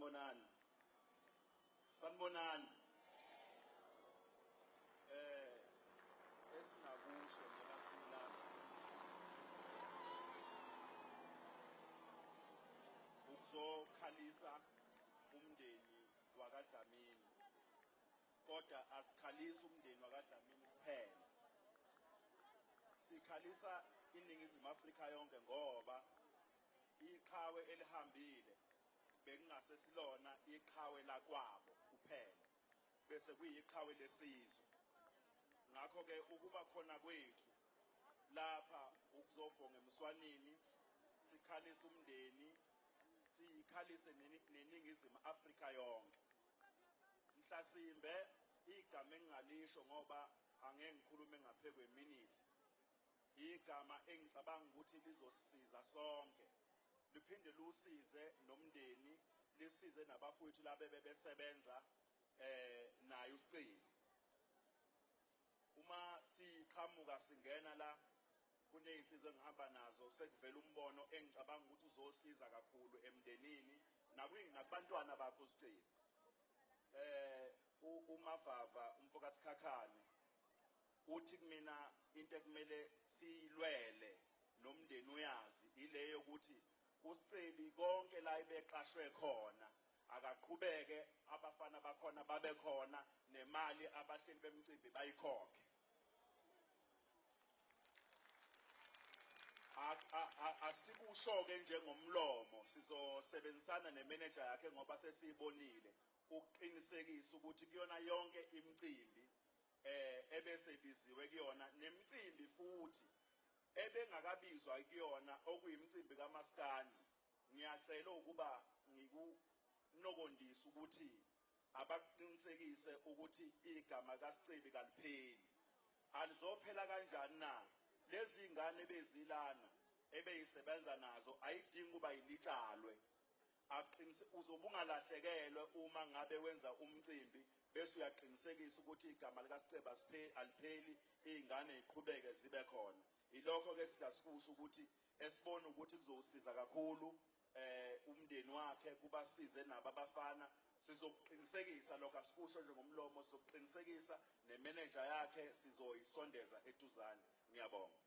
Sanibonani. Sanibonani. Esingakusho njengoba silapha ukuzokhalisa umndeni wakaDlamini, kodwa asikhalisi umndeni wakaDlamini kuphela, sikhalisa iNingizimu Afrika yonke, ngoba iqhawe elihambile bekungase silona iqhawe lakwabo kuphela, bese kuyiqhawe lesizwe. Ngakho-ke ukuba khona kwethu lapha ukuzobhonga emswanini, sikhalise umndeni, siyikhalise neNingizimu Afrika yonke. Mhlasimbe igama engingalisho ngoba angeke ngikhulume ngaphe kweminute, igama engicabanga ukuthi lizosisiza sonke, liphinde lusize nomndeni, lisize nabafowethu laba bebesebenza naye uSicebi. Uma siqhamuka singena la kunezinsizwa engihamba nazo, sekuvela umbono engicabanga ukuthi uzosiza kakhulu emndenini nakubantwana bakho uSicebi. UMavava umfoka Sikhakhane uthi kumina into ekumele siyilwele nomndeni uyazi ileyo ukuthi uSicebi konke la ibeqashwe khona akaqhubeke, abafana bakhona babe khona, nemali abahleli bemcimbi bayikhokhe. Asikusho-ke njengomlomo, sizosebenzisana nemeneja yakhe ngoba sesiyibonile ukuqinisekisa ukuthi kuyona yonke imicimbi ebese ibiziwe kuyona, nemicimbi futhi ebengakabizwa kuyona okuyimicimbi kaMaskandi. Ngiyacela ukuba ngikunokondise ukuthi abakuqinisekise ukuthi igama kaSicebi kalipheli. Alizophela kanjani na? Lezi ngane bezilana ebeyisebenza nazo ayidingi ukuba ilitshalwe. Aqinise, uzobe ungalahlekelwe uma ngabe wenza umcimbi bese uyaqinisekisa ukuthi igama likaSicebi alipheli, iy'ngane yiqhubeke zibe khona. Ilokho-ke singasikusho ukuthi esibona ukuthi kuzowusiza kakhulu umndeni wakhe, kubasize nabo abafana. Sizokuqinisekisa lokho, asikusho nje ngomlomo, sizokuqinisekisa nemeneja yakhe sizoyisondeza eduzane. Ngiyabonga.